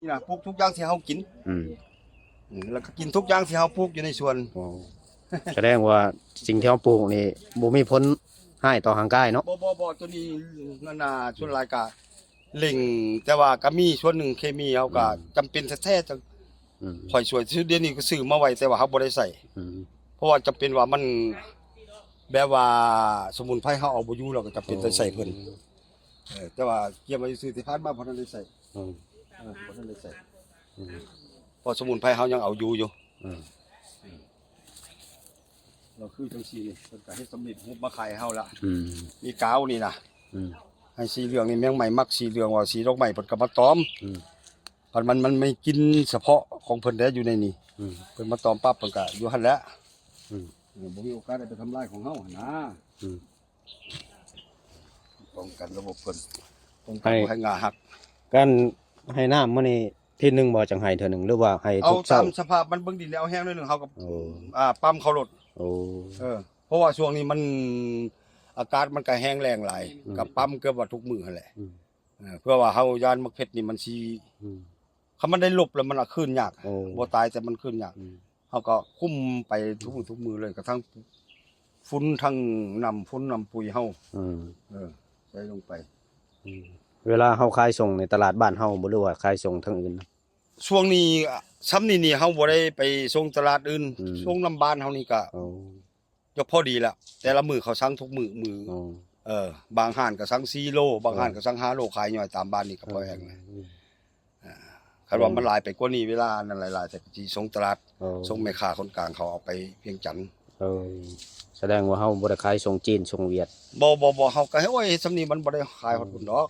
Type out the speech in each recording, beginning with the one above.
ນີ້ນະ ປູກທຸກຢ່າງທີ່ເຮົາກິນ ອືມ ອືມ ແລ້ວກໍກິນທຸກຢ່າງທີ່ເຮົາປູກຢູ່ໃນສວນ. ໂອ້ ສະແດງວ່າສິ່ງທີ່ເຮົາປູກນີ້ບໍ່ມີຜົນຮ້າຍຕໍ່ຮ່າງກາຍເນາະ? ບໍ່ ບໍ່ ບໍ່ ຕົວນີ້ນັ້ນນະ ສ່ວນຫຼາຍກໍເລັ່ງ ແຕ່ວ່າກໍມີສ່ວນໜຶ່ງເຄມີ ເຮົາກໍ ອືມ ຈຳເປັນແທ້ໆ ຈັ່ງ ອືມ ຂ້ອຍຊ່ວຍ ດຽວນີ້ກໍຊື້ມາໄວ້ ແຕ່ວ່າເຮົາບໍ່ໄດ້ໃຊ້ ອືມ ເພາະວ່າຈຳເປັນວ່າມັນ ແບບວ່າສະໝຸນໄພເຮົາເອົາບໍ່ຢູ່ ເຮົາກໍຈຳເປັນຕ້ອງໃຊ້ເພິ່ນ. ໂອ້ ເອີ ແຕ່ວ່າກຽມໄວ້ຊື່ໆ ທີ່ຜ່ານມາບໍ່ທັນໄດ້ໃຊ້ ອືມ ເອີ ບໍ່ທັນໄດ້ໃຊ້ ອືມ ເພາະສະໝຸນໄພເຮົາຍັງເອົາຢູ່ຢູ່ ອືມ ເອີ ລາວຄືຈັ່ງຊີ້ນີ້ ເພິ່ນກໍເຮັດສຳເລັດຮູບມາຂາຍໃຫ້ເຮົາລະ ອືມ ມີກາວນີ້ນະ ອືມ ໃຫ້ສີເຫຼືອງນີ້ ແມງໄມ້ມັກສີເຫຼືອງ ວ່າສີດອກໄມ້ ເພິ່ນກໍມາຕອມ ອືມ ພັດມັນ ມັນມີກິ່ນສະເພາະຂອງເພິ່ນແດ່ຢູ່ໃນນີ້ ອືມ ເພິ່ນມາຕອມປັບ ເພິ່ນກໍຢູ່ຫັ້ນແຫຼະ ອືມ ເອີ ບໍ່ມີໂອກາດໄດ້ໄປທຳລາຍຂອງເຮົາຫັ້ນນະ ອືມ ປ້ອງກັນລະບົບເພິ່ນ ປ້ອງກັນ ໃຫ້ ບໍ່ໃຫ້ງ່າຫັກ. ການໃຫ້ນ້ຳມື້ນີ້ທິດໜຶ່ງບໍ່ ຈັ່ງໃຫ້ເທື່ອໜຶ່ງ ຫຼືວ່າໃຫ້ ເອົາ ທຸກເຊົ້າ? ຕາມສະພາບມັນເບິ່ງດິນແລ້ວແຫ້ງໜ້ອຍໜຶ່ງ ເຮົາກໍ ໂອ້ ອ່າ ປ້ຳເຂົ້າໂລດ. ໂອ້ ເອີ ເພາະວ່າຊ່ວງນີ້ມັນ ອາກາດມັນກໍແຫ້ງແລ້ງຫຼາຍ ອືມ ກໍປ້ຳເກືອບວ່າທຸກມື້ຫັ້ນແຫຼະ ອືມ ເອີ ເພື່ອວ່າເຮົາຢ້ານໝາກເຜັດນີ້ມັນຊິ ອືມ ຄັນມັນໄດ້ລົບແລ້ວມັນອະຄືນຍາກ ໂອ້ ບໍ່ຕາຍ ແຕ່ມັນຄືນຍາກ ອືມ ເຮົາກໍຄຸມໄປທຸກມື້ທຸກມື້ເລີຍ ກະທັງຝຸ່ນ ທັງນ້ຳຝຸ່ນນ້ຳປຸຍເຮົາ ອືມ ເອີ ໃສ່ລົງໄປ ອືມ ເວລາເຮົາຂາຍສົ່ງໃນຕະຫຼາດບ້ານເຮົາບໍ່ ຫຼືວ່າຂາຍສົ່ງທາງອື່ນ? ຊ່ວງນີ້ ຊ່ຳນີ້ນີ້ເຮົາບໍ່ໄດ້ໄປສົ່ງຕະຫຼາດອື່ນ ອືມ ສົ່ງນຳບ້ານເຮົານີ້ກະ ໂອ້ ກໍພໍດີລະ ແຕ່ລະມື້ເຂົາສັ່ງທຸກມື້ ມື້ ໂອ້ ເອີ ບາງຮ້ານກໍສັ່ງສີ່ໂລ ບາງຮ້ານ ໂອ້ ກໍສັ່ງຫ້າໂລ ຂາຍຍ່ອຍຕາມບ້ານນີ້ກໍພໍແຮງນະ ອືມ ອ່າ ຄັນວ່າມັນຫຼາຍໄປກວ່ານີ້ ເວລາອັນນັ້ນຫຼາຍໆ ແຕ່ກໍຊິສົ່ງຕະຫຼາດ ໂອ້ ສົ່ງແມ່ຄ້າຄົນກາງເຂົາເອົາໄປວຽງຈັນ. ເອີ ສະແດງວ່າເຮົາບໍ່ໄດ້ຂາຍສົ່ງຈີນ ສົ່ງຫວຽດ? ບໍ່ ບໍ່ ບໍ່ ເຮົາກໍ ໂອ້ຍ ເຮັດຊ່ຳນີ້ມັນບໍ່ໄດ້ຂາຍຮອດພຸ້ນດອກ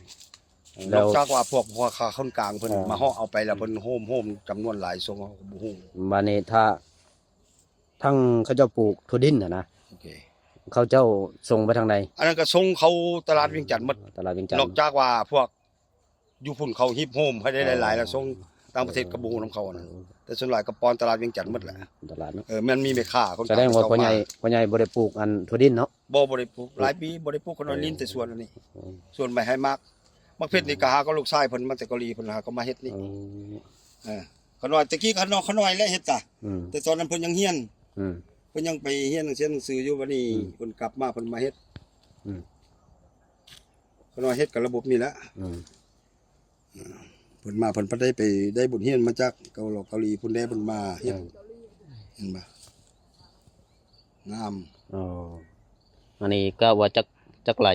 ແລ້ວ ນອກຈາກວ່າພວກພໍ່ຄ້າຄົນກາງເພິ່ນ ອ່າ ມາເຮົາະເອົາໄປແລ້ວ ອືມ ເພິ່ນໂຮມໆ ຈຳນວນຫຼາຍ ສົ່ງເຮົາກໍບໍ່ຮູ້. ບາດນີ້ຖ້າ ທາງເຂົາເຈົ້າປູກຖົ່ວດິນຫັ້ນນະ ໂອເຄ ເຂົາເຈົ້າສົ່ງໄປທາງໃດ? ອັນນັ້ນກໍສົ່ງເຂົ້າຕະຫຼາດວຽງຈັນໝົດ ອໍ ຕະຫຼາດວຽງຈັນ ນອກຈາກວ່າພວກຢູ່ພຸ້ນເຂົາຮິບໂຮມໃຫ້ໄດ້ຫຼາຍໆ ອໍ ແລ້ວສົ່ງຕ່າງປະເທດກໍບໍ່ຮູ້ນຳເຂົາຫັ້ນນະ ອໍ ແຕ່ສ່ວນຫຼາຍກໍປ່ອນຕະຫຼາດວຽງຈັນໝົດແຫຼະ ຕະຫຼາດເນາະ ເອີ ມັນມີແມ່ຄ້າຄົນກາງ ສະແດງວ່າພໍ່ໃຫຍ່ ພໍ່ໃຫຍ່ບໍ່ໄດ້ປູກອັນຖົ່ວດິນເນາະ? ບໍ່ ບໍ່ໄດ້ປູກ ອືມ ຫຼາຍປີບໍ່ໄດ້ປູກ ຂ້ານ້ອຍຫຼິ້ນແຕ່ສວນອັນນີ້ ອືມ ສວນໄມ້ໄຮມັກ ໝາກເຜັດນີ້ກໍຫາກໍລູກຊາຍເພິ່ນມາແຕ່ເກົາຫຼີ ເພິ່ນຫາກໍມາເຮັດນີ້ ອໍ ເອີ ຂ້ານ້ອຍ ແຕ່ກີ້ຂ້ານ້ອຍ ຂ້ານ້ອຍແຫຼະເຮັດກະ ອືມ ແຕ່ຕອນນັ້ນເພິ່ນຍັງຮຽນ ອືມ ເພິ່ນຍັງໄປຮຽນໜັງສື ໜັງສືຢູ່ ບັດນີ້ ອືມ ເພິ່ນກັບມາເພິ່ນມາເຮັດ ອືມ ຂ້ານ້ອຍເຮັດກັບລະບົບນີ້ແຫຼະ ອືມ ເພິ່ນມາ ເພິ່ນໄດ້ໄປໄດ້ບົດຮຽນມາຈາກເກົາ ເກົາຫຼີພຸ້ນແດ່ ເພິ່ນມາເຮັດ ເອີ ເຫັນບໍ່ ງາມ ອໍ ອັນນີ້ກະວ່າຈັກ ຈັກໄຮ່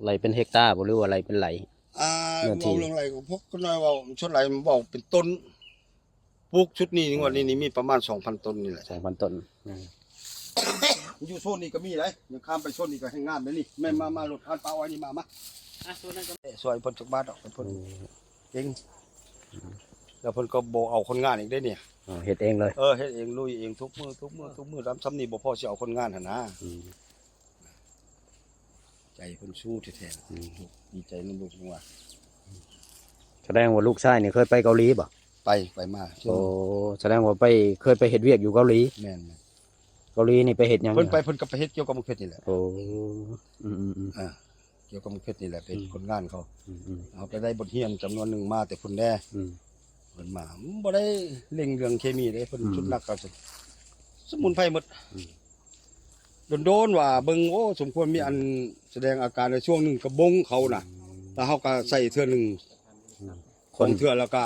ໄຮ່ເປັນເຮັກຕາບໍ່ ຫຼືວ່າໄຮ່ເປັນໄຮ່? ອ່າ ເນື້ອທີ່ ເວົ້າເລື່ອງໄຮ່ກໍພວກນ້ອຍເວົ້າ ສ່ວນຫຼາຍເວົ້າເປັນຕົ້ນ ປູກຊຸດນີ້ ງວດນີ້ນີ້ມີປະມານສອງພັນຕົ້ນນີ້ແຫຼະ ສອງພັນຕົ້ນ ອືມ ຢູ່ໂຊນນີ້ກໍມີໄດ໋ ຍັງຂ້າມໄປໂຊນນີ້ກໍແຮ່ງງາມເດ້ນີ້ ແມ່ນ ອືມ ມາ ມາລົດຄານປາອ້ອຍນີ້ມາ ມາ ອ່ະ ໂຊນນັ້ນກໍຊ່ວຍເພິ່ນຈັກບາດດອກ ເພິ່ນ ອືມ ເກັ່ງ ແລ້ວເພິ່ນກໍບໍ່ເອົາຄົນງານອີກເດ້ນີ້ ອໍ ເຮັດເອງເລີຍ ເອີ ເຮັດເອງ ລຸຍເອງທຸກມື້ ທຸກມື້ ທຸກມື້ ຕາມຊ່ຳນີ້ບໍ່ພໍຊິເອົາຄົນງານຫັ້ນນະ ອືມ ໃຈເພິ່ນສູ້ແທ້ໆ ອືມ ດີໃຈນຳລູກຈັ່ງວ່າ ສະແດງວ່າລູກຊາຍນີ້ເຄີຍໄປເກົາຫຼີບໍ່? ໄປ ໄປມາ ໂອ້ ສະແດງວ່າໄປ ເຄີຍໄປເຮັດວຽກຢູ່ເກົາຫຼີ ແມ່ນໆ ເກົາຫຼີນີ້ໄປເຮັດຫຍັງ? ເພິ່ນໄປ ເພິ່ນກໍໄປເຮັດກ່ຽວກັບໝາກເຜັດນີ້ແຫຼະ ໂອ້ ອືມໆໆ ອ່າ ກ່ຽວກັບໝາກເຜັດນີ້ແຫຼະ ເປັນ ອືມ ຄົນງານເຂົາ ອືມໆ ເຮົາກໍໄດ້ບົດຮຽນຈຳນວນໜຶ່ງມາແຕ່ພຸ້ນແດ່ ອືມ ເພິ່ນມາ ບໍ່ໄດ້ເລັ່ງເລື່ອງເຄມີເດ້ ເພິ່ນ ອືມ ສຸດໜັກກໍສະໝຸນໄພໝົດ ອືມ ໂດນໆວ່າເບິ່ງ ໂອ້ ສົມຄວນມີອັນ ອືມ ສະແດງອາການໃນຊ່ວງໜຶ່ງກະບົງເຂົານະ ອືມ ແລ້ວເຮົາກະໃສ່ເທື່ອໜຶ່ງ ອືມ ສອງເທື່ອແລ້ວກະ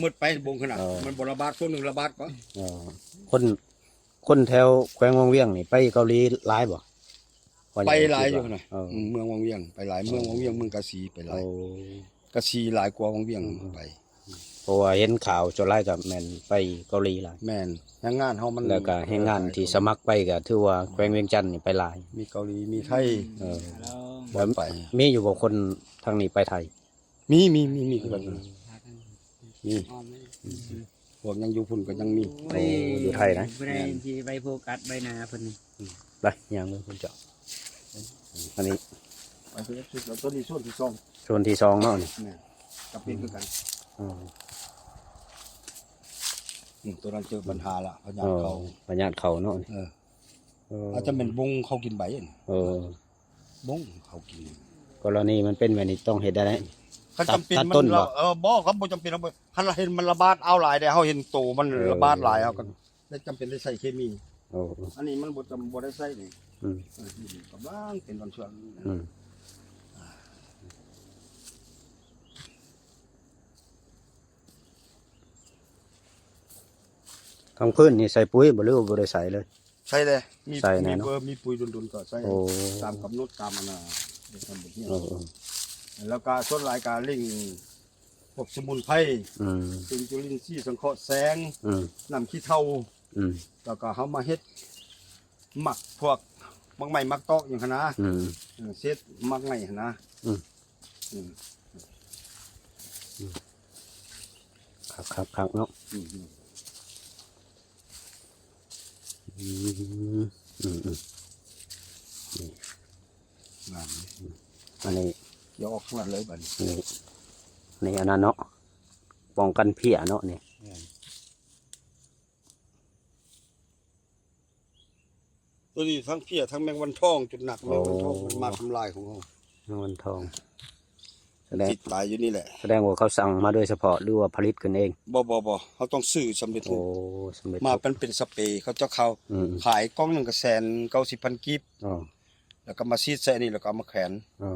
ໝົດໄປບົງຂະໜາດ ເອີ ມັນບໍ່ລະບາດ ຊ່ວງໜຶ່ງລະບາດກໍ ເອີ ຄົນ ຄົນແຖວແຂວງວັງວຽງນີ້ໄປເກົາຫຼີຫຼາຍບໍ່? ໄປຫຼາຍຢູ່ນະ ເອີ ອືມ ເມືອງວັງວຽງໄປຫຼາຍ ເມືອງວັງວຽງ ເມືອງກາສີໄປຫຼາຍ ໂອ້ ກາສີຫຼາຍກວ່າວັງວຽງ ອືມ ໄປ ເພາະວ່າເຫັນຂ່າວສ່ວນຫຼາຍກໍແມ່ນໄປເກົາຫຼີຫຼາຍ ແມ່ນ ແຮງງານເຮົາມັນ ແລ້ວກໍແຮງງານທີ່ສະໝັກໄປກໍຖືວ່າແຂວງວຽງຈັນນີ້ໄປຫຼາຍ ມີເກົາຫຼີ ມີໄທ ເອີ ແລ້ວໄປ ມີຢູ່ບໍ່ຄົນທາງນີ້ໄປໄທ? ມີ ມີ ມີ ມີຄືກັນ ອືມ ມີ ອືມ ພວກຍັງຢູ່ພຸ້ນກໍຍັງມີ ໂອ້ຍ ໂອ້ ຢູ່ໄທນະ ບໍ່ໄດ້ ແມ່ນ ຊິໄປໂຟກັສໃບໜ້າເພິ່ນ ອືມ ໄປຍ່າງເບິ່ງເພິ່ນເຈົ້າ ອັນນີ້ ໄປເບິ່ງ ໂຊນນີ້ໂຊນທີສອງ ໂຊນທີສອງເນາະນີ້ ແມ່ນ ກໍເປັນຄືກັນ ອືມ ອືມ ໂຕນັ້ນເຈີບັນຫາລະ ພະຍາດເຂົ້າ ເອີ ພະຍາດເຂົ້າເນາະ ເອີ ເອີ ອາດຈະແມ່ນບົງເຂົາກິນໃບ ເອີ ບົງເຂົາກິນ ກໍລະນີມັນເປັນແບບນີ້ຕ້ອງເຮັດໄດ້ໃດ? ຄັນຈຳເປັນ ຕັດ ມັນ ຕັດຕົ້ນບໍ່? ເອີ ບໍ່ ຄັນບໍ່ຈຳເປັນ ເຮົາບໍ່ ຄັນເຫັນມັນລະບາດ ເອົາຫຼາຍແລ້ວ ເຮົາເຫັນໂຕມັນ ເອີ ລະບາດຫຼາຍ ເຮົາກໍ ແລ້ວຈຳເປັນໄດ້ໃຊ້ເຄມີ. ໂອ້ ອັນນີ້ມັນບໍ່ຈຳ ບໍ່ໄດ້ໃຊ້ນີ້ ອືມ ເອີ ກຳລັງເປັນບາງສ່ວນ ອືມ ທາງພື້ນນີ້ໃສ່ປຸ໋ຍບໍ່ ຫຼືວ່າບໍ່ໄດ້ໃສ່ເລີຍ? ໃສ່ແຫຼະ ມີ ໃສ່ແນ່ເນາະ ມີເບີ ມີປຸ໋ຍດົນໆ ກໍໃສ່ ໂອ້ ຕາມກຳນົດ ຕາມອັນນ່າ ເຮັດຕາມບົດຮຽນ ເອີ ເອີ ແລ້ວກໍສ່ວນຫຼາຍກໍເລັ່ງ ພວກສະໝຸນໄພ ອືມ ເປັນຈຸລິນຊີສັງເຄາະແສງ ອືມ ນ້ຳຂີ້ເຖົ້າ ອືມ ແລ້ວກໍເຮົາມາເຮັດໝາກ ພວກໝາກໄມ້ໝາກຕອກຫຍັງຫັ້ນນະ ອືມ ເອີ ເສດໝາກໄມ້ຫັ້ນນະ ອືມ ອືມ ອືມ ຄັກໆໆ ເນາະ ອືມ ອືມ ອືມ ອືມ ອືມ ນີ້ ງາມເດ້ ອັນນີ້ ຢອກຂະໜາດເລີຍບາດນີ້ ນີ້ ນີ້ອັນນັ້ນເນາະ ປ້ອງກັນເພຍເນາະນີ້ ແມ່ນ ໂຕນີ້ທັງເພຍ ທັງແມງວັນທອງ ຈຸດໜັກ ໂອ້ ແມງວັນທອງ ມັນມາທຳລາຍຂອງເຮົາ ແມງວັນທອງ ສະແດງ ຕິດຫຼາຍຢູ່ນີ້ແຫຼະ ສະແດງວ່າເຂົາສັ່ງມາໂດຍສະເພາະ ຫຼືວ່າຜະລິດຂຶ້ນເອງ? ບໍ່ ບໍ່ ບໍ່ ເຮົາຕ້ອງຊື້ສຳເລັດຮູບ ໂອ້ ສຳເລັດ ມາເປັນ ເປັນສະເປ ເຂົາເຈົ້າເຂົ້າ ອືມ ຂາຍກ່ອງໜຶ່ງກໍແສນເກົ້າສິບພັນກີບ ອໍ ແລ້ວກໍມາສີດໃສ່ອັນນີ້ ແລ້ວກໍເອົາມາແຂວນ ອໍ